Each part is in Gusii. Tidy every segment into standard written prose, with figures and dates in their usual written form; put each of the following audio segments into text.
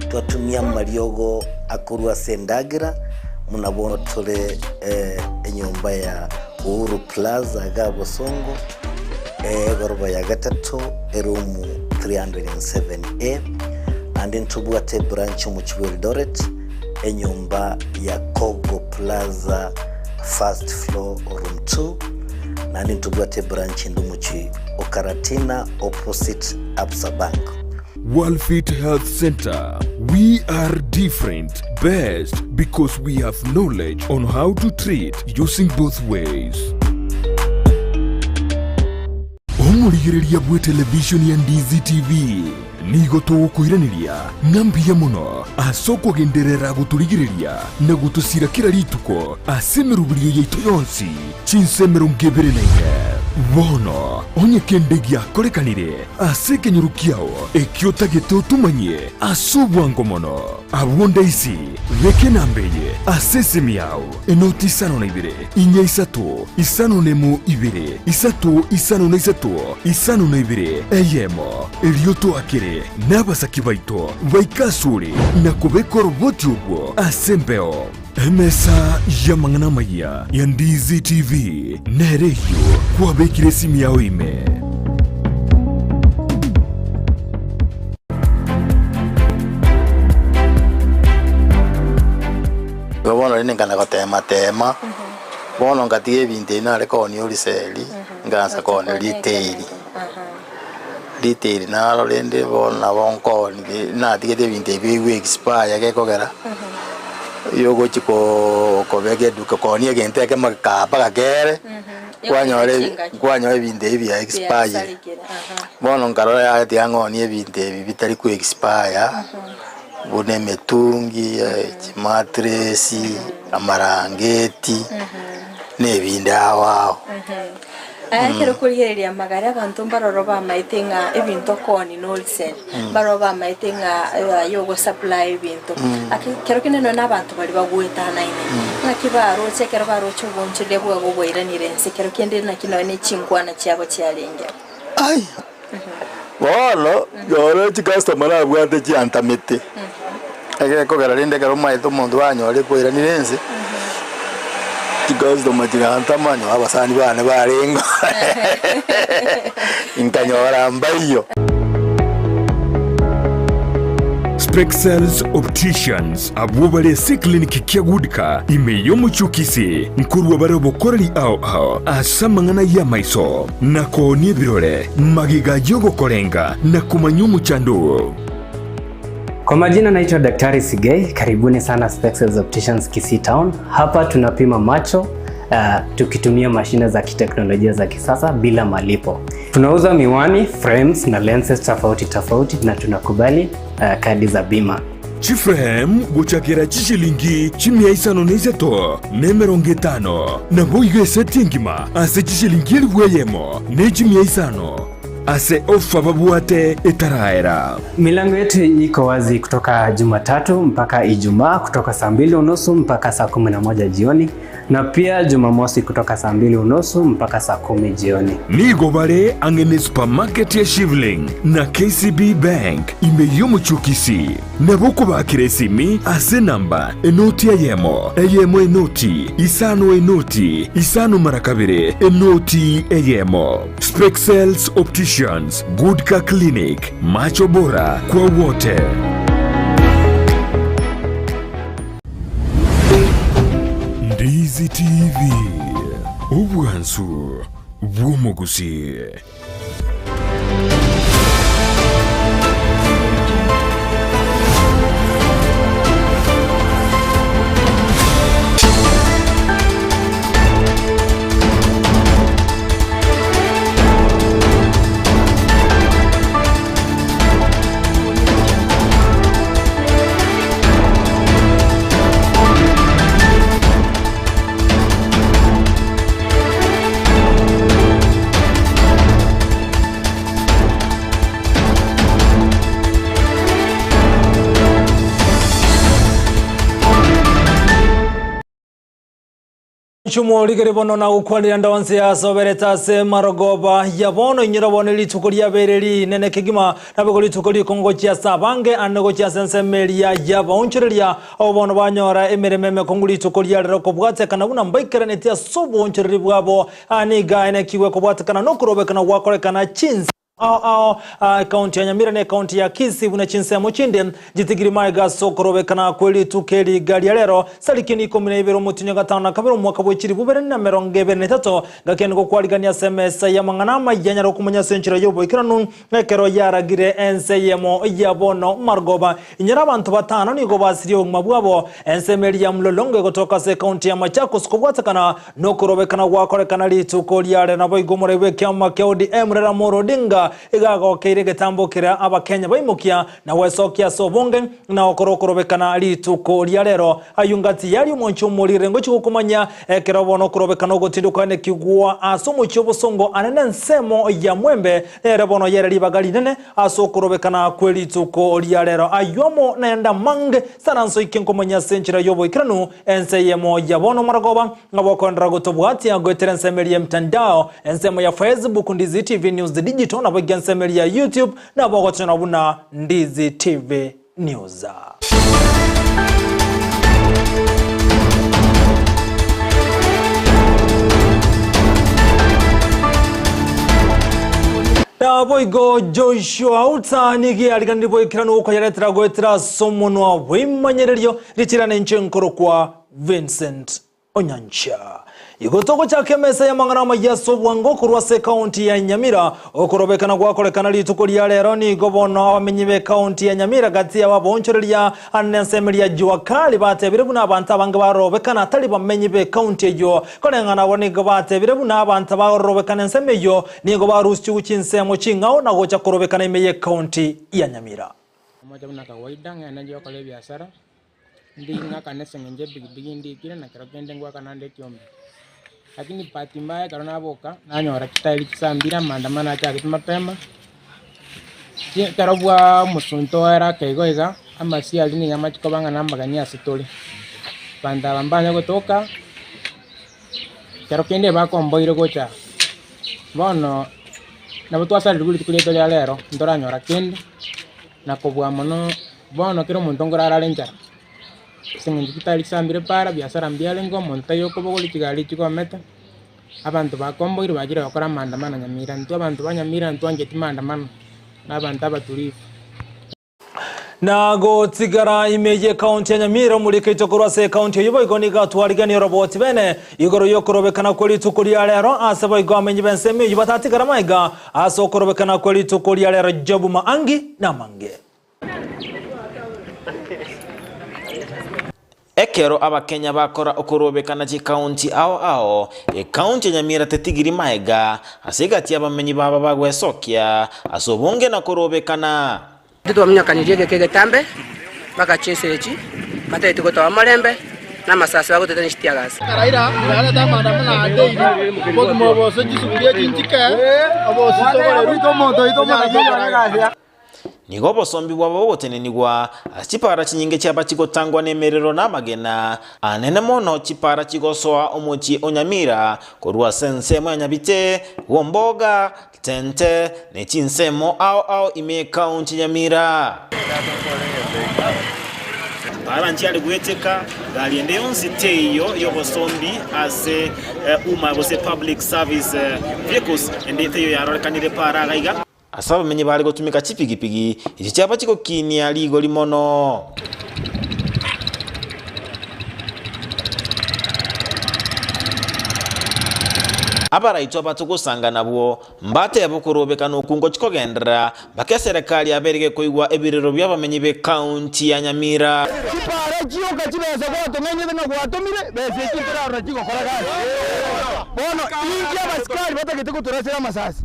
Twatumia amariogo akorwa ase endagera, buna bono tore enyomba ya Uhuru Plaza igaa Bosongo, egoroba ya gatato, eroom 307A. Naende ntobwate ebranch omochie bwa Eldoret, enyomba ya Kogo Plaza first floor room 2. Naende ntobwate ebranch ende omochie o Karatina opposite Absa Bank. Walfit Health Centre, We are different, best because we have knowledge on how to treat using both ways. Omorigereria bw'etelevishoni ya Ndizi TV nigo togokoiraneria ng'a mbuya mono ase okogenderera gotorigereria na gotosira kera rituko ase emeroberio yaito yonsi chinsa 24. Bono onye kende giakorekanire Ase ekenyoro kiao ekio otagete otomanyie ase obwango mono. Abwo ndaisi, beka enamba eye ase esimi yao, enoti isano na ibere, inya isato, isano na emo ibere, isato isano na isato, isano na ibere, eyemo. Erio toakere nabasaki baito baike asore na kobeka oroboti orwo ase embeo. Emesa y'amang'ana amayia ya Ndizi TV nere eyio kwabekire esimi yao ime. Igo bono rende nkana gotema tema, bono ngatiga ebinto ebi nare koonia oriseri, nkaansa koonia retail. Retail naro rende bono nabo nkooni natigete ebinto ebi bigwe expire gekogera, yogochi koo kobeka eduka koonia egento ekemo kaa mpaka kere, kwanyora ebi kwanyora ebinto ebi bia expire. Bono nkarora yaya tiga ng'onie ebinto ebi bitari ko expire, buna emetungi, chimatress, amarangeti, na ebinde ao ao. Aya ekero okorigereria amagare abanto mbaroro bamaete ng'a ebinto okoonia na wholesale, mbaroro bamaete ng'a aye ogosupply ebinto. Ake kero kende nonya na abanto baria bagoetanaine, ng'aki baroche ekero baroche oboonchoreria bwabo bwairanire ense, kero kende naki nonya ne chinkwana chiabo chiarenge. Ai, bono nore chicustomer nabwate chiantamete, egekogera rende ekero omaete omonto banyore kwairanire ense, chicustomer chigantama nyowe abasani bane barenge nkanyora mbaiyo. Spexels Opticians abwo bare ase eclinic kia Goodka ime y'omochie o Kisii nkorwa bare obokoreri ao ao ase amang'ana y'amaiso na koonia ebirore magega y'ogokorenga na komanya omochando oo. Kwa majina naitwa Daktari Sigei, karibuni sana Spexels Opticians Kisii Town. Hapa tunapima macho tukitumia mashine za kiteknolojia za kisasa bila malipo. Tunauza miwani, frames na lenses tofauti tofauti na tunakubali kadi za bima. Chiframe gochakera chishilingi chimia isano na isato na emerongo etano, naboigo eseti engima ase chishilingi elifu eyemo ne chimia isano, ase ofa babwate etaraera. Milango yetu iko wazi kutoka Jumatatu mpaka Ijumaa kutoka saa mbili unusu mpaka saa 11 jioni na pia Jumamosi kutoka saa mbili unusu mpaka saa 10 jioni. Nigo bare ang'e ne supermarket ya Shivling na KCB Bank ime y'omochie o Kisii. Nabo okobakera esimi ase enamba enoti eyemo, eyemo enoti, isano enoti, isano mara kabere, enoti eyemo. Spexels Opticians, Good Car Clinic, macho bora kwa wote. Ndizi TV, obwansu bw'omogusii. Chimorigeri bono na gokwanera ndonsi asoberete ase marogoba ya bono inyora bono rituko riabeire rinene kegima naboigo rituko rikongo gochia ase abange ande gochia ase ensemo eria y'abaonchoreria abo bono banyora emeremo emekongu rituko riarero kobwatekana buna mbaikeranetie ase oboonchoreri bwabo Aya nigo aenekigwe kobwatekana nokorobekana gwakorekana chinse ao ao aa ekaunti ya Nyamira na ekaunti ya Kisii buna chinsemo chinde chitigiri maega ase okorobekana kwe rituko eri iga ria rero sarikini ikomi na ibere omotienyi o gatano na kabere omwaka bwe chilifu bibere na emerongo ebere na etato ngaki nigo kwarigania ase emesa y'amang'ana amaya anyare okomanya ase enchera y'oboikeranu Ekero yaragire ense eyemo ya bono marogoba, inyora abanto batano nigo basirie obogima bwabo. Ensemo eria ya Mlolongo egotoka ase ekaunti ya Machakos kobwatekana nokorobekana gwakorekana rituko riare naboigo omorai bw'ekiama kia ODM Raila Amolo Odinga iga agokeire egetambo keria abakenya baimokia na gwesokia ase obonge na gokora okorobekana rituko ria rero. Ayio ngati yaria omwanchi omorire ngochia gokomanya ekero bono okorobekana ogotindokwa nekigwa ase omochie obosongo ane nensemo ya Mwembe Nere bono yere ribaga rinene ase okorobekana kwe rituko ria rero. Ayio amo naende amange saranso ike nkomanya ase enchera y'oboikeranu ense eyemo ya bono marogoba, ng'a bokoenderera gotobwatia goetera ensemo eria y'emtandao, ensemo ya Facebook Ndizi TV News Digital, naboigo ensemo eria ya YouTube nabo ogochora buna Ndizi TV News. Naboigo Joshua Uta nigo yariganirie boikeranu gokoyaretera goetera ase omonwa bw'emanyererio richira nenche nkorokwa Vincent Onyancha. Igo togochaka emesa y'amang'ana amaya ase obwango korwa ase ekaunti ya Nyamira. Okorobekana gwakorekana rituko ria rero nigo bono abamenyi b'ekaunti ya Nyamira gati y'ababoonchoreria ande ensemo eria Jua Kali batebire buna abanto abange barobekana tari bamenyi b'ekaunti eyio. Koreng'ana abwo nigo batebire buna abanto barobekana ensemo eyio nigo barusitigwe chinsemo ching'ao na gocha korobekana ime y'ekaunti ya Nyamira. Omocha buna kawaida ng'ende nchie gokora ebiasara. Ndi ng'akane ase eng'encho epikipiki ndikire na kero kende ngoakana ande ekiombe. Lakini bahati mbaya ekero naboka, nanyora chitairi chisambire amaandamano achagete mapema, chi ekero bwa omosunte oera ake igo iga, amasio aria nigo amache koba ng'a namageni ase tore. Abanto aba mbanya gotoka, kero kende ebakomboire gocha aa. Bono, nabo twasarirwe rituko riaito ria rero, ntoranyora kende, na kobua mono. Bono kera omonto nkorara are enchara, ase eng'encho chitari chisambire para, biasara mbiarenge, omonto taiyo okobogoria chigari chigomete, abanto bakomboirwe bachire gokora amaandamano Nyamira. Intwe abanto ba Nyamira ntwancheti maandamano, na abanto abatulivu. Na gotigara ime y'ekaunti ya Nyamira omorikeito korwa ase ekaunti eyio boigo nigo atwariganie oroboti bene igoro y'okorobekana kwe rituko ria rero ase boigo amenyi b'ensemo eyio batatigara maega ase okorobekana kwe rituko ria rero Job Maangi namange. Ekero Abakenya bakora okorobekana chikaunti ao ao, ekaunti ya Nyamira tetigiri maega ase egati y'abamenyi babo bagwesokia ase obonge na korobekana. Intwe twaminyokanirie egeka egetambe mpaka chinsa echi, batagete gotoa omorembe, na amasase bagotoita ne chitiagasi. Nigo obosombi bwabo bogotenenigwa ase chipaara chinyinge chiaba chigotangwa nemerero na amagena anene mono, chipaara chigosoa omochie o Nyamira korwa ase ensemo ya Nyabite, Gomboga, Tente, ne chinsemo ao ao ime y'ekaunti ya Nyamira. Chipaara nchiare goeteka, gari ende yonsi teiyo y'obosombi ase umma gose public service vehicles ende teiyo yarorekanire paara iga iga. Ase abamenyi bare gotumeka chipigipigi, echi chiaba chigokinia rigori mono. Abaraitwa abatogosanga nabwo mbatebe okorobekana oku ngochia kogenderera mpaka eserekari yabeire gekoigwa ebirero bi'abamenyi b'ekaunti ya Nyamira. Chipara chioka chibesa gwatong'ainete ng'a gwatomire, besa echio ntorarora chigokora gasi. Bono inki abasikari batagete gotorasera amasasi?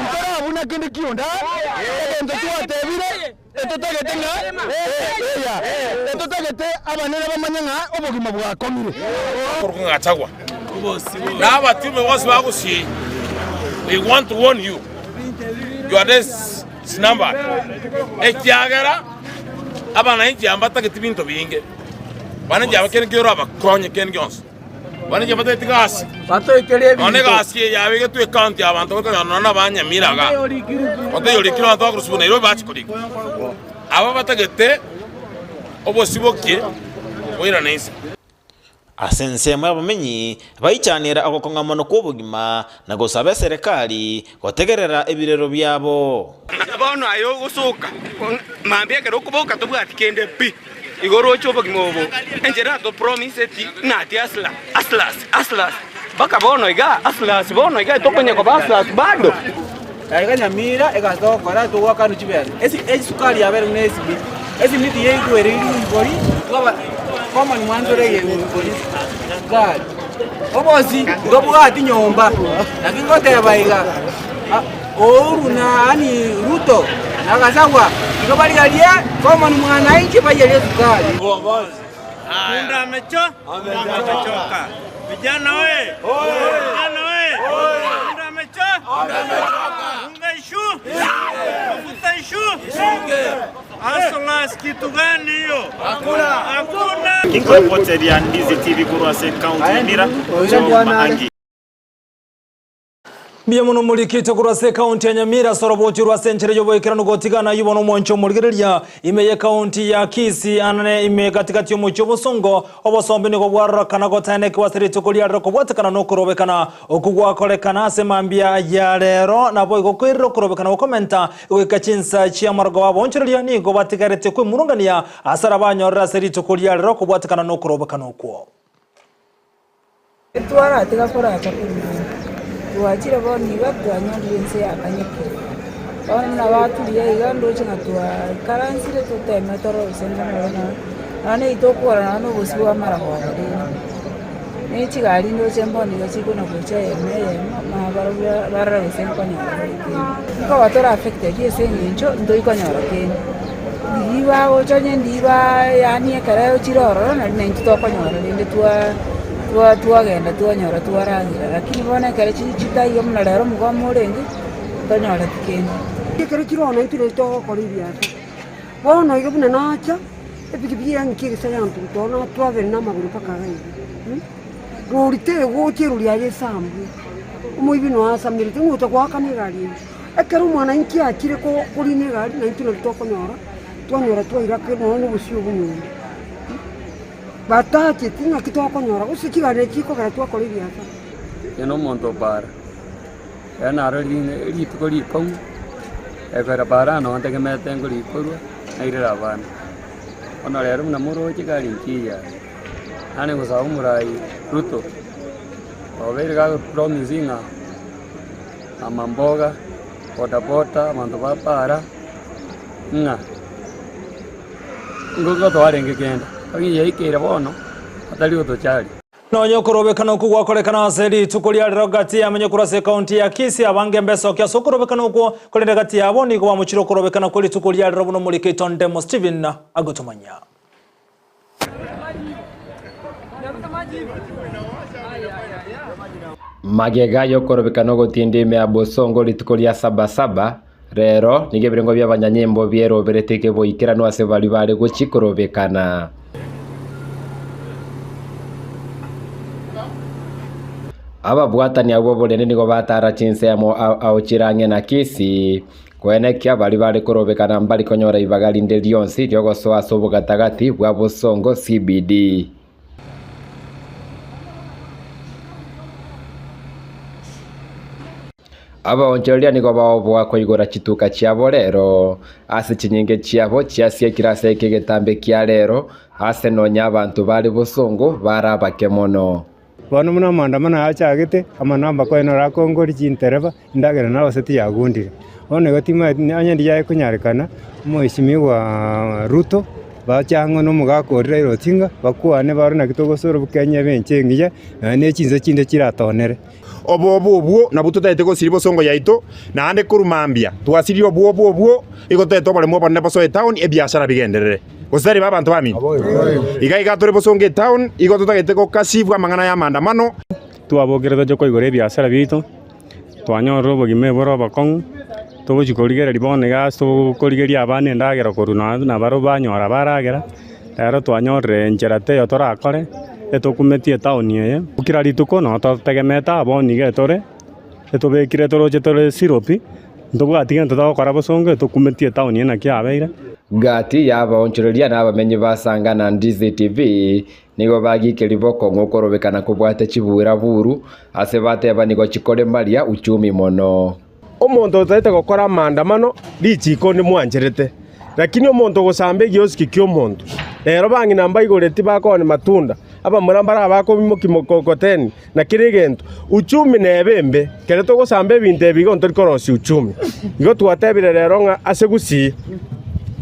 Ntorabuna kende kionda, egento twatebire etotagete ng'a eya, etotagete abanene bamanye ng'a obogima bwakong'ire. Korwa Gachagua na abatiume bonsi ba Gusii, we want to warn you, your days is numbered, ekiagera abananchi aba mbatageti binto binge, abananchi aba kende kero abakonye kende gionsi. Bono inche mbatebeti gasi. Nonya egasi eye yabegetwe ecounty abanto bakonyora nonya na abanyamira igaa. Otaiyo orikire abanto bakorusugwa Nairobi bache korika. Aba batagete obosibokie boirane inse. Ase ensemo y'abamenyi baichanera ogokong'a mono kw'obogima na gosaba eserekari gotegerera ebirero biabo. Bono aye ogosoka mambia ekero okoboka tobwati kende pi. Igo oroche obogima obo enchera atopromiseti ng'a ati asla aslas aslas mpaka bono iga aslas bono iga tokonya koba aslas bado. Aiga Nyamira egasi togokora togoakanwa chibesa, esi esukari yabere buna esimiti, esimiti yaigwereirwe igori twaba common mwanchore eye igori sukari. Obosi ntobwati nyomba, naki ngoteba iga, Uhuru na yaani Ruto na Gachagua igo barigarie common mwananchi baiyerie esukari. Punda amechoka. Vijana oye! Vijana oye! Punda amechoka. Unga ishu. Mafuta ishu. Hustlers kitu gani hiyo? Hakuna. Hakuna. Nkorepoteria Ndizi TV korwa ase ekaunti ya Nyamira, John Maangi. Mbuya mono morikite korwa ase ekaunti ya Nyamira ase orobochi rwa ase enchera y'oboikeranu gotigana ayio bono omwancho omorigereria ime y'ekaunti ya Kisii anene ime gatigati y'omochie obosongo obosombe nigo bwarorekana gotenekigwa ase rituko ria rero kobwatekana nokorobekana okwo gwakorekana ase mambia ya rero naboigo koirire okorobekana gokomenta goika chinsa chi'amarogoba aboonchoreria nigo batigarete kwemurungania ase arabanyorere ase rituko ria rero kobwatekana nokorobekana okwo. Titwaratiga koracha korwa igoro, twachire bono iga twanyorire ense yakanyekire. Bono buna baturia iga ndoche ng'a twaikaransire toteme torore gose nkomorero nonye nonye na etokogora nonye na obosio bwa amarogoba rende. Na echigari ndoche mbono iga chikona gocha eyemo eyemo mara barobwo barore gose nkonyora bare kende. Nkoba tore affected ase eng'encho ntoikonyora kende, riria bagocha onye ndiba yaani ekero chire ororo nari naintwe tokonyora rende twaa. Twagenda twanyora twaragera, lakini bono ekero chitaiyo buna rero omogomo orenge, ntonyoreti kende. Ekero chire oo naintwe nari togokora ebiasara. Bono iga buna nacha, epikipiki yang'ika egesa yantuguta oo natwabere na amagoro mpaka iga iga, rori tegocha erori aye esambwe, omoibi noyo asamerete ng'a ocha goakana egari eywo. Ekero omwananchi achire korina egari naintwe nari tokonyora, twanyora twaira nonya na obosio obonyomba. Batacheti ng'aki tokonyora, gose chigari chikogera twakora ebiasara. Inche nomonto o bara, ekero narorire rituko rikong'u, ekero bara noo ntegemeete nkorikorwa, nairera abana. Bono rero buna moroche egari nchiya eye, nare gosaba omorai Ruto, obeire gagopromise ng'a amamboga, bodaboda, abanto ba bara, ng'a. Nigo twarenge kende, lakini yaikeire bono atari gotocharia. Nonya okorobekana okwo gwakorekana ase rituko ria rero gati y'amenyo korwa ase ekaunti ya Kisii, abange mbesokia ase okorobekana okwo, korende gati yabo nigo bamochire okorobekana kwe rituko ria rero buna omoriki Ndemo Stephen agotomanyia. Magega y'okorobekana ogotinda ime ya Bosongo rituko ria Sabasaba, Rero nigo ebirengo bi'abanyanyimbo bieroberetie keboikeranu ase baria bare gochia korobekana. Ababwatani abwo b'oborende nigo batara chinsemo ao ao chire ang'e na Kisii, koenekia baria bare korobekana mbari konyora ibaga rinde rionsi riogosoa ase obogatagati bwa Bosongo CBD. Abaonchoreria nigo baoboa koigora chituka chiabo rero, ase chinyinge chiabo chiasiekire ase ekegetambe kia rero, ase nonya abanto bare bosongo bare abake mono. Bono buna amaandamano aya achagete, amanamba koenora akongori chintereba, endagera naro tiyagundire. Bono igo timanyeti onye ndiaye konyarekana, omweshimiwa Ruto bache ang'e na omogaka oria Raila Odinga, bakwane barore naki togosora Kenya ebe ense engiya, nonya ne chinse chinde chiratonere. Obwoba obwo nabwo totaete gosiria bosongo yaito, naende korwa mambia twasirie obwoba obwo, igo totaete oboremu obonene bosoe etown, ebiashara bigenderere. Gose tari bo abanto bamino? Iga iga tore bosongo etown, igo totagete gokasibwa amang'ana y'amandamano. Twabokire toche koigora ebiasara biaito, twanyorire obogima ebore obokong'u, togochi korigereria bono iga ase tokorigeria abana endagera korwa nonye nabarobwo banyora baragera, rero twanyorire enchera teiyo torakore. Etokumetie etaoni eye, kera rituko noo totegemete abwo nigo etore, etobekire toroche tore siropi, ntobwati gento togokora bosongo etokumetie etaoni eye naki yabeire. Gati y'abaonchoreria na abamenyi ba Sangana Ndizi TV nigo bagikeria bokong'u okorobekana kobwate chibuura buru ase bateba nigo chikoremaria uchumi mono. Omonto otaete gokora amaandamano, richiiko ndimwancherete, lakini omonto ogosamba egiosiki ki'omonto, rero bang'ina mbaigoreti bakoonia matunda, abamura mbare abakoimokia mokokoteni, na kera egento. Uchumi nebe embe, kere togosamba ebinto ebi igo ntori korosia uchumi. Igo twatebire rero ng'a ase Gusii,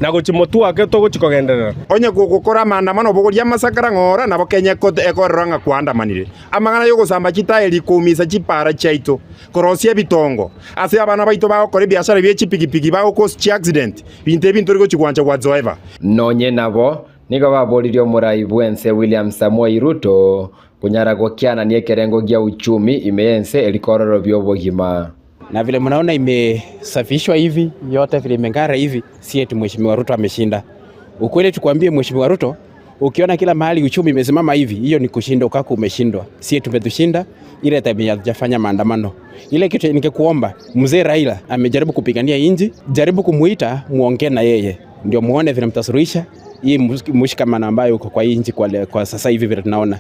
na gochia motwe ake togochia kogenderera. Onye gogokora amaandamano obogoria amasakara ng'ora, nabo Kenya ekorora ng'a kwaandamanire. Amang'ana y'ogosamba chitaeri koumisa chipaara chiaito. Korosia ebitongo ase abana baito bagokora ebiasara bie chipigipigi bagocause chiaccident, binto ebi ntori gochi gwancha whatsoever. Nonye nabo, nigo baboririe omorai bw'ense William Samoei Ruto konyara gokianania ekerengo gia uchumi ime y'ense eri kororobia obogima. Na vile mnaona imesafishwa hivi yote vile imeng'ara hivi, si eti Mheshimiwa Ruto ameshinda. Ukweli tukwambie Mheshimiwa Ruto, ukiona kila mahali uchumi imesimama hivi, hiyo ni kushindwa kwako, umeshindwa. Si tumetushinda ile time hatujafanya maandamano. Ile kitu ningekuomba, mzee Raila amejaribu kupigania inji, jaribu kumuita muongee na yeye, ndio muone vile mtasuluhisha hii mshikamano ambayo uko kwa hii nchi kwa sasa hivi vile tunaona.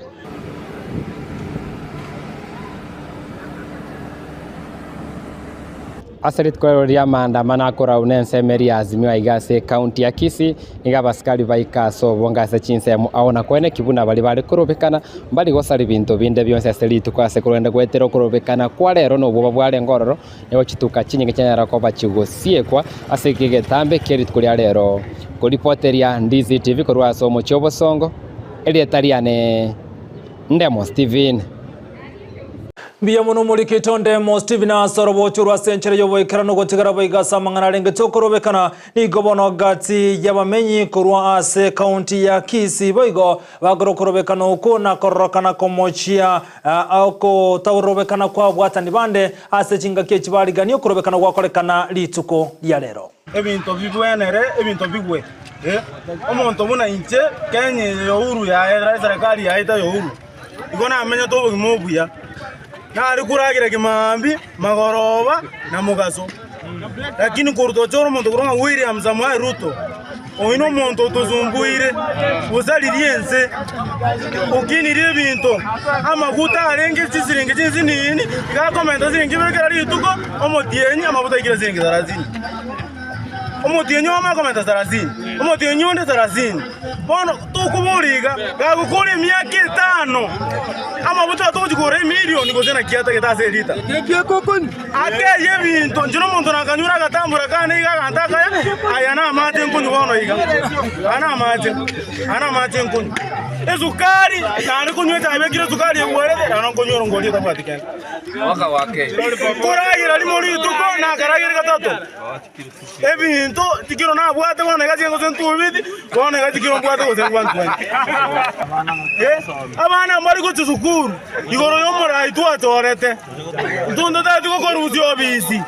Ase rituko ri'amaandamano akorau nensemo eria Azimio aiga ase ekaunti ya Kisii, nigo abasikari baika ase obonge ase chinsemo ao na koeneki buna baria bare korobekana mbari gosaria binto binde bionsi ase rituko ase korende goetera okorobekana kwa rero na obwoba bwarenge ororo, nigo chituka chinyinge chianyara koba chigosiekwa ase egetambe kie rituko ria rero. Koripoteria Ndizi TV korwa ase omochie obosongo, erieta riane Ndemo Stephen. Mbuya mono omorikito Ndemo Stephen ase orobocho rwa ase enchera y'oboikeranu gotigara boigo ase amang'ana arengete okorobekana nigo bono gati y'abamenyi korwa ase ekaunti ya Kisii boigo bakora okorobekana okwo na kororokana komochia okotaorobekana kwa abwatani bande ase chingaki echi bariganie okorobekana gwakorekana rituko ria rero. Ebinto bibwenere, ebinto bigwe. Omonto buna inche, Kenya eye ya Uhuru yaye, eserekari yaito ya Uhuru. Igo namenyete obogima obuya, nare koragereria maambia, magoroba, na mogaso. Lakini korwa tochore omonto korwa ng'a William Samoei Ruto, oyio nomonto otosumbuire, osaririe ense, okinirie ebinto, amaguta arenge chisiringi chinsinini, iga akomenta siringi ibere kera rituko, omotienyi amaguta aikire siringi sarasini. Omotienyi oyomo akomenta sarasini, omotienyi onde sarasini. Bono tokoboria iga, gagokora emiaka etano, amabuta atogochia kogora emilioni gose naki atagete ase elita. Akeyie ebinto, inche nomonto nakanyure agatambura kane iga aganto akaya, aya namache nkonywa bono iga, aya namache, aya namache nkonywa. Esukari, nare konywa echae ebekire esukari egwerete, naro nkonywa erongori etabwati kende. Nkoragera rimo rituko, nakaragera gatato. Ebinto tikiro nabwate bono iga gose ntubiti, bono iga tikiro mbwate gose ngwantwani. Abana mbari gochia sukuru igoro y'omorai twachorete, intwe ntotageti gokorusia obisi.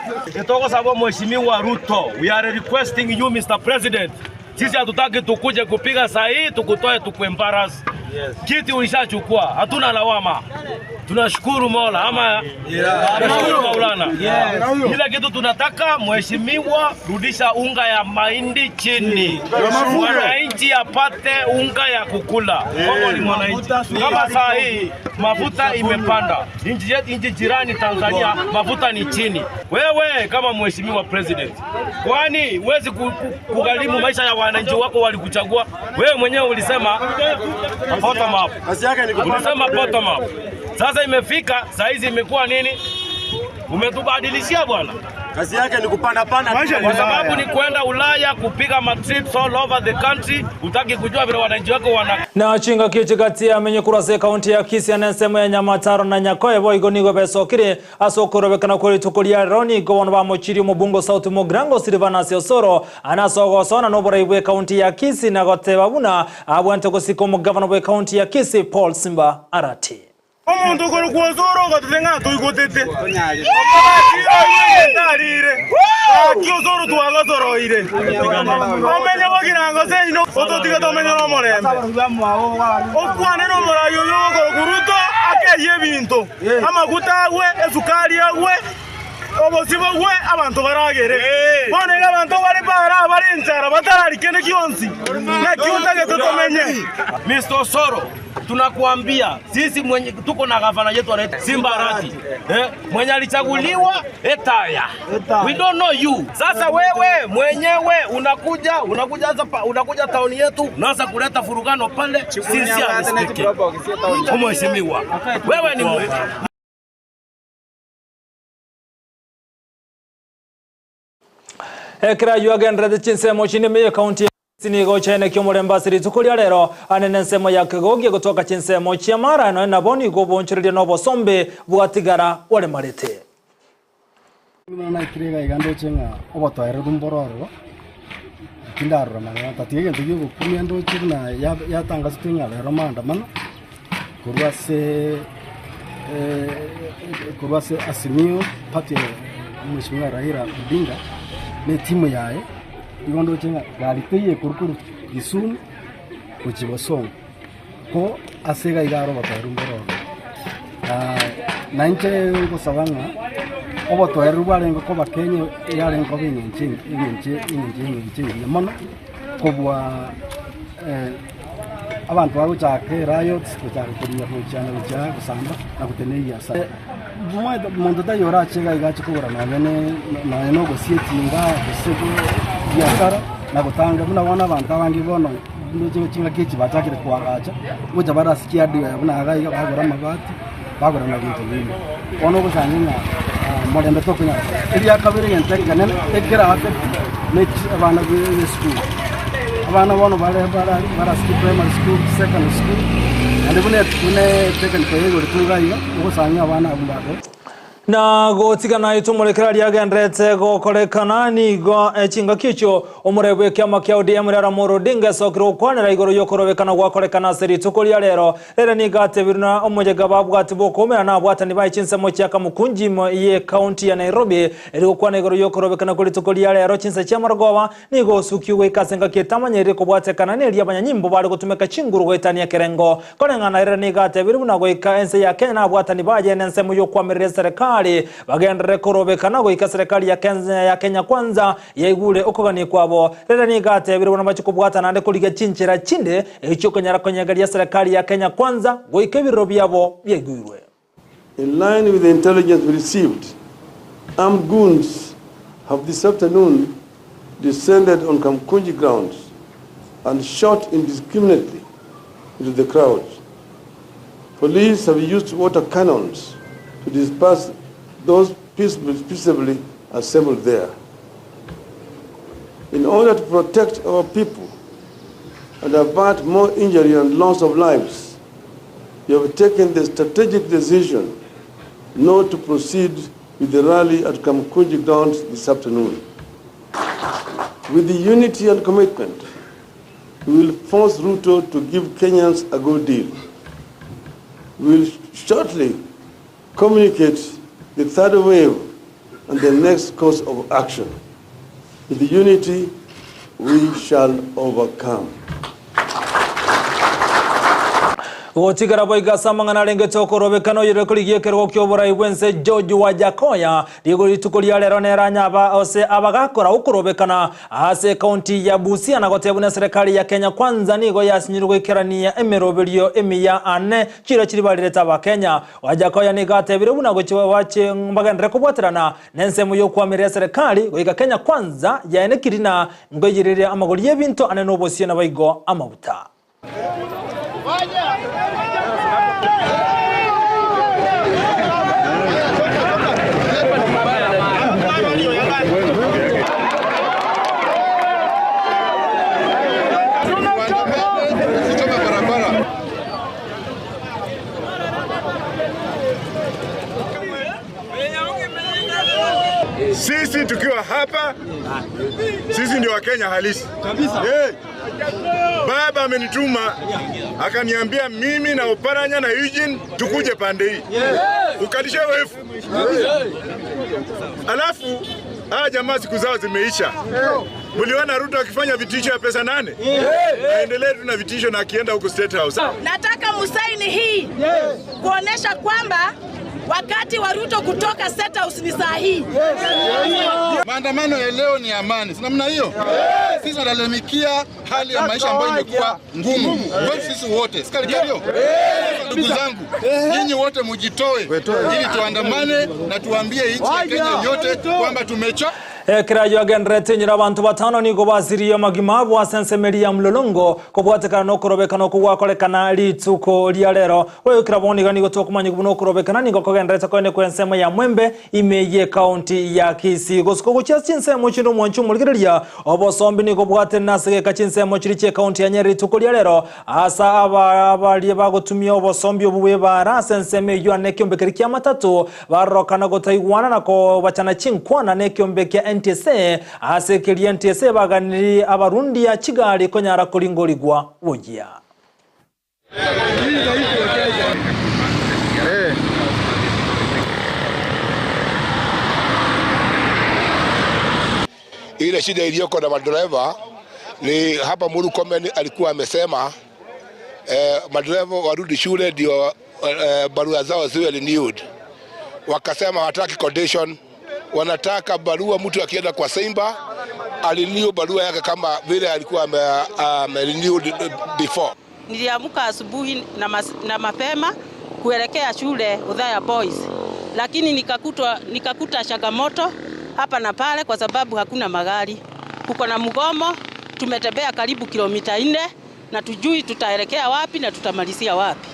Togosaba Mheshimiwa Ruto, we are requesting you Mr. President, sisi hatutaki tukuje kupiga sahihi tukutoe tukuembarrass. Kiti ulishachukua, hatuna lawama. Tunashukuru Mola ama tunashukuru Maulana. Kila kitu tunataka mheshimiwa, rudisha unga ya mahindi chini, mwananchi apate unga ya kukula. Kongo ni mwananchi. Kama saa hii mafuta imepanda, nchi yetu, nchi jirani Tanzania mafuta ni chini. Wewe kama mheshimiwa president, kwani huwezi kugharimu maisha ya wananchi wako walikuchagua? Wewe mwenyewe ulisema bottom up, ulisema bottom up. Sasa imefika saa hizi imekuwa nini? Umetubadilishia bwana. Kazi yake ni kupanda panda, kwa sababu ni kwenda Ulaya kupiga matrips all over the country, utaki kujua vile wananchi wako wana Na chingaki chigati amenye korwa ase ekaunti ya Kisii ase ensemo ya Nyamataro na Nyakoe boigo nigo besokire ase okorobekana kwe rituko ria rero nigo bono bamochirie omobunge o South Mugirango Silvanus Osoro ane ase ogosona na oborai bwe ekaunti ya Kisii na goteba buna abwenerete gosika omogavana bwe ekaunti ya Kisii Paul Simba Arati. Omonto okorokwa Osoro ogatotebia ng'a toigotete, okobachira oigwe egento ariire, gaki Osoro twagosoroire. Omenye bogirango seino, ototige tomenye nomorembe. Okwane nomorai oyio okorokwa Ruto akeyie ebinto, amaguta agwe, esukari agwe, obosio bogwe, abanto baragere. Bono iga abanto bare bara abare enchara batarari kende gionsi, naki otagete tomenye? Mister Osoro, tunakuambia sisi mwenye tuko na gavana yetu anaitwa Simba Arati eh, mwenye alichaguliwa etaya. We don't know you. Sasa wewe mwenyewe unakuja unakuja sasa unakuja tauni yetu unaanza kuleta furugano pale. Sincerely speaking, mheshimiwa, wewe ni mwe Ekero ayio agendererete chinsemo chinde ime y'ekaunti ya Kisii nigo chiaenekia omorembe ase rituko ria rero ane nensemo ya Kegogi egotoka chinsemo chia Mara nonya nabo nigo obonchoreria na obosombe bwatigara boremarete. Buna naikire iga iga ndoche ng'a obotoereru mboro ororo, tindarora mang'ana tatiga egento giogokumia ndoche buna yatangasetwe ng'a rero maandamano korwa ase korwa ase Azimio party ya Mheshimiwa Raila Odinga na etimu yaye, igo ndoche ng'a gari teiyo ekorwa korwa Kisumu gochia Bosongo, ko ase iga iga aro obotoereru mboro ororo. Na inche ngosaba ng'a obotoereru bwarenge koba Kenya yarenge koba eng'encho eng'encho eng'encho eng'encho engiya mono kobua abanto bagochaka eriots gochaka koria gochiana gochia gosamba na gotenena ebiasara. Omanyete monto taiyo orache iga iga ache kogora nonye ne nonye na ogosia etinga gose ebiasara na gotanga buna bono abanto abange bono ndoche chingaki echi bachakire koagacha, gocha bare ase chiadware buna iga iga bagora amabati, bagora na binto binde. Bono ogosangi ng'a morembe tokonyara korora. Eria kabere egento ekenene ekera affect ne chi abana be esukuru. Abana bono bare bare bare ase chiprimary school, secondary school, naende buna buna etechnical ya igoro iga iga, ogosanga abana abwo mbakore. Na gotigana itomorekera riagenderete gokorekana nigo chingaki echio omorei bw'ekiama kia ODM Raila Amolo Odinga esokire gokwanera igoro y'okorobekana gwakorekana ase rituko ria rero. Rere nigo atebirwe na omoyega babwati bw'okoumera na abwatani baye chinsemo chia Kamukunji ime y'ecounty ya Nairobi eri gokwana igoro y'okorobekana kwe rituko ria rero chinsa chia marogoba nigo osukigwe goika ase engaki etamanyereire kobwatekana neria abanyanyimbo bare gotumeka chinguru goetania ekerengo Koreng'ana ere nigo atebirie buna goika ense ya Kenya nabwatani baye nensemo y'okoamerera eserekari bagenderere korobekana goika eserekari ya ya Kenya Kwanza yaigure okogania kwabo. Rere nigo atebirie buna bache kobwata naende korigia chinchera chinde echiokonyara konyegeria eserekari ya Kenya Kwanza goika ebirero biabo biaiguirwe. In line with the intelligence we received, armed goons have this afternoon descended on Kamkunji grounds and shot indiscriminately into the crowd. Police have used water cannons to disperse those peaceably assembled there. In order to protect our people and avert more injury and loss of lives, we have taken the strategic decision not to proceed with the rally at Kamkunji grounds this afternoon. With the unity and commitment, we will force Ruto to give Kenyans a good deal. We will shortly communicate the third wave and the next course of action. With the unity, we shall overcome. Gotigara boigo ase amang'ana arengete okorobekana oyore korigia ekerogo ki'oborai bw'ense George Wajackoyah rigo rituko ria rero nere anyaba ase abagakora okorobekana ase ekaunti ya Busia na gotebwa buna eserekari ya Kenya Kwanza nigo yasinyirwe goikerania emeroberio emiya ane chiria chiria barirete abakenya. Wajackoyah nigo atebire buna gochia bache mbagenderere kobwaterana Nensemo y'okoamerera eserekari goika Kenya Kwanza yaenekiri na nkoiyereria amagori y'ebinto ane nobosie naboigo amaguta. Sisi tukiwa hapa, sisi ndio Wakenya halisi kabisa. Hey. Baba amenituma akaniambia mimi na Oparanya na Eugene tukuje pande hii ukalisha wefu. Alafu haya jamaa siku zao zimeisha. Mliona Ruto akifanya vitisho ya pesa nane, aendelee tu na vitisho na akienda huko State House. Nataka musaini hii kuonesha kwamba wakati wa Ruto kutoka State House ni saa hii. Maandamano ya leo ni amani, si namna hiyo? Sisi tunalalamikia hali ya maisha ambayo imekuwa ngumu kwetu sisi wote, sikarikario. Ndugu zangu, nyinyi wote mujitoe ili tuandamane na tuambie nchi ya Kenya yote kwamba tumechoka. Ekerayo agenderete nyira abantu batano nigo basirie magima bwasensemeria mlolongo kobwatekana nokorobekana okwo gwakorekana rituko ria rero wegukira boniga nigo tokumanya buna okorobekana nigo kogenderete koene kwa ensemo ya mwembe ime ye county ya Kisii gosuko gochia chinsemo chinde omwanchi omorigereria obosombi nigo bwate nasegeka chinsemo chiri chie county ya Nyeri rituko ria rero asa abaria bagotumia obosombi obu bwebara ase ensemo eywo ane ekiombekeri kia matatu barorokana gotaigwana na kobachana chinkwana na ekiombe kia NTSA ase ekeria NTSA baganiri abarundi ya chigari konyara koringorigwa bogia. Ile shida iliyoko na madereva ni hapa Murkomen alikuwa amesema madereva warudi shule ndio barua zao ziwe renewed. Wakasema hawataki condition, wanataka barua mtu akienda kwa Simba alinew barua yake kama vile alikuwa ame, ame renewed before. Niliamka asubuhi na, na mapema kuelekea shule Udhaya Boys, lakini nikakuta changamoto hapa na pale kwa sababu hakuna magari, kuko na mgomo. Tumetembea karibu kilomita 4 na tujui tutaelekea wapi na tutamalizia wapi.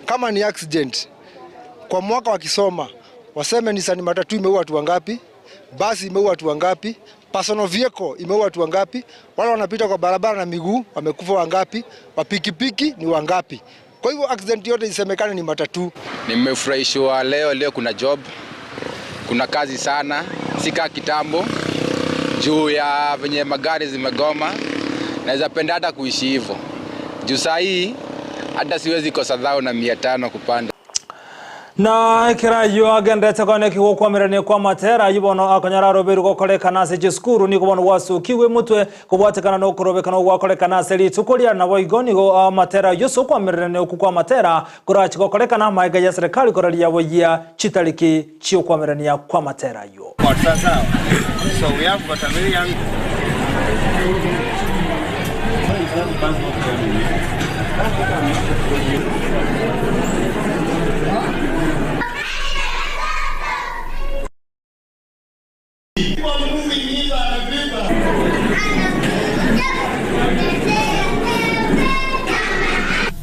Kama ni accident kwa mwaka wakisoma waseme Nissan matatu imeua watu wangapi, basi imeua watu wangapi, personal vehicle imeua watu wangapi, wale wanapita kwa barabara na miguu wamekufa wangapi, wa pikipiki ni wangapi. Kwa hivyo accident yote isemekane ni matatu. Nimefurahishwa leo, leo kuna job, kuna kazi sana, si kaa kitambo juu ya venye magari zimegoma. Naweza penda hata kuishi hivyo juu saa hii hata siwezi kosa thao na 500 kupanda. Na ekerayo agendete kone gukwamirania kwa matera yubono akonyara roberu gokorekana ase chisukuru nigo bono gwasukiwe mutwe kobwatekana nokorobekana gwakorekana ase rituko ria nabo igo nigo amatera yose okwamirania oku kwa matera korachi gokorekana maega ya serikali koraria boyia chitariki chiokwamirania kwa matera yo. So we have got a very young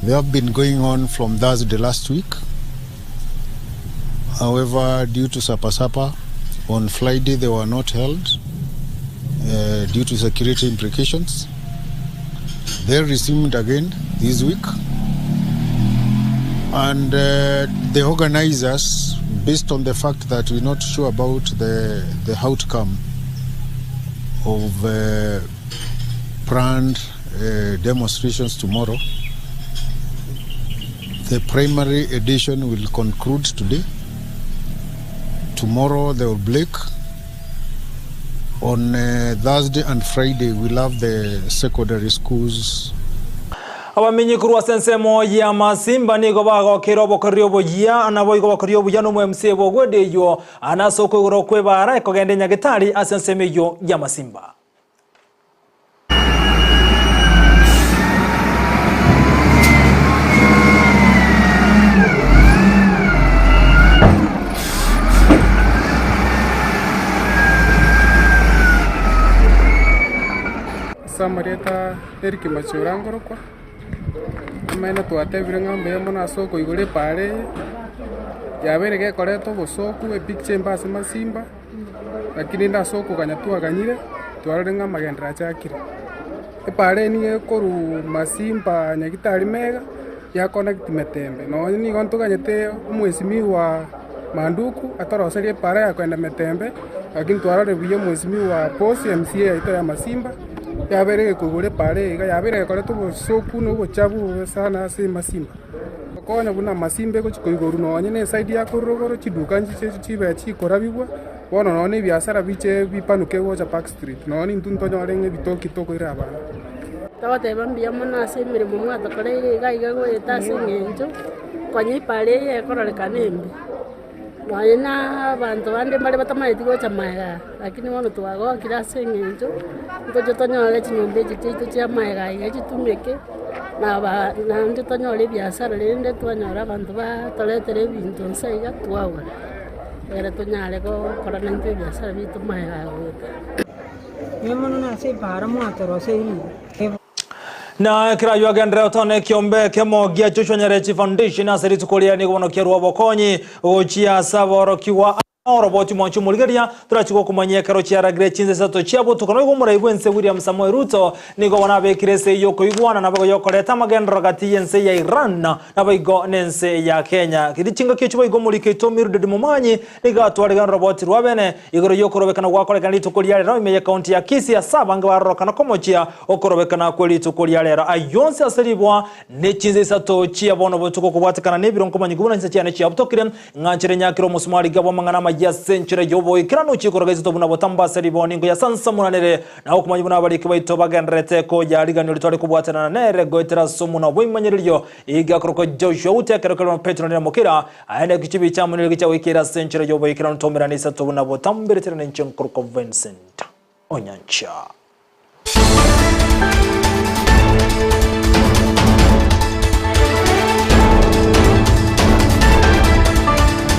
They have been going on from Thursday last week. However, due to Sapa Sapa, on Friday they were not held due to security implications. They resumed again this week. And the organizers, based on the fact that we're not sure about the outcome of planned demonstrations tomorrow, the primary edition will conclude today. Tomorrow they will break. On Thursday and Friday we'll have the secondary schools. Abamenyekuru ase ensemo ya masimba nigo bagokera obokoreri oboyia nabo igo bokoreri obuya na omo MCA bogwede eywo anase okoigoro kwebara ekogenda nyagetari ase ensemo eywo ya masimba. Samarieta Eric Machura ngorokwa amaene twatebire ng'ambe ya mono ase okoigora epare yabere gekoreta obosoku epicture embe ase masimba lakini inde ase okoganya twaganyire twarore ng'a amagendero achakire epare nigo ekoru masimba nyagitari mega ya connect metembe nonye nigo ntoganyete omwesimiwa Manduku atoroserie epare ya kwenda metembe lakini twarore buya omwesimiwa Posi MCA yaito ya masimba Yabeire gekoigora epaara eye iga, yabeire gekoreta obosoku na obochabu obobe sana ase emasimba. Gokonya buna amasimba egochia koigorwa nonye na eside ya korwa rogoro chiduka nchiche chibe chikorabigwa, bono nonye na ebiasara biche bipanuke gocha Park Street, nonye intwe ntonyore ng'a ebitoki tokoira abana. Togoteba mbuya mono ase emeremo mwatokoreire iga iga goeta ase eng'encho, konya epaara eye ekororekana embe. Nonya na abanto bande mbare batamanyeti gocha magega aya, lakini bono twagokire ase eng'encho, ntoche tonyore chinyomba echi chiaito chia magega iga chitumeke, na aba naende tonyore ebiasara rende twanyora abanto batoretere ebinto nse iga twagora, egere tonyare gokora naintwe ebiasara biaito magega aya goeta. Mbuya mono nase epaara mwatoroseire. Na ekero ayio agenderere otone ekiombe ekemo gia Joshua Nyarechi Foundation ase rituko riaye nigo bono kiarua obokonyi gochia ase aborokigwa oroboti mwanche omorigereria torachie gokomanyia ekero chiaragire chinsa isato chia botuko. Naboigo omorai bw'ense William Samoei Ruto nigo bono abekire ase eyio okoigwana naboigo yokoreta amagenderero gati y'ense ya Iran naboigo nense ya Kenya. Chingaki echio boigo omoriki oito Mildred Momanyi nigo atwarigane oroboti rwa bene Igoro y'okorobekana gwakorekana rituko ria rero ime y'ekaunti ya Kisii ase abange barorokana komochia okorobekana kwe rituko ria rero. Ayio onsi ase ribwa ne chinsa isato chia bono botuko kobwatekana nebiro nkomanyigwa buna chinsa chiane chiabutokire, ng'a nchere nyakire omosumari iga bw'amang'ana amayia ase enchera y'oboikeranu chikoroga isato buna botambe ase ribwa ningo ya sansamunanere na okomanya buna abariki baito bagendererete koyariganio ritware kobwatanana nere goetera ase omonwa bw'ebimanyererio iga akorokwa Joshua Ute ekero kerwa Petero nere mokira Aye neki chibi chiamonire gichia goikera ase enchera y'oboikeranu tomerane isato buna botamberetera nenche nkorokwa Vincent Onyancha.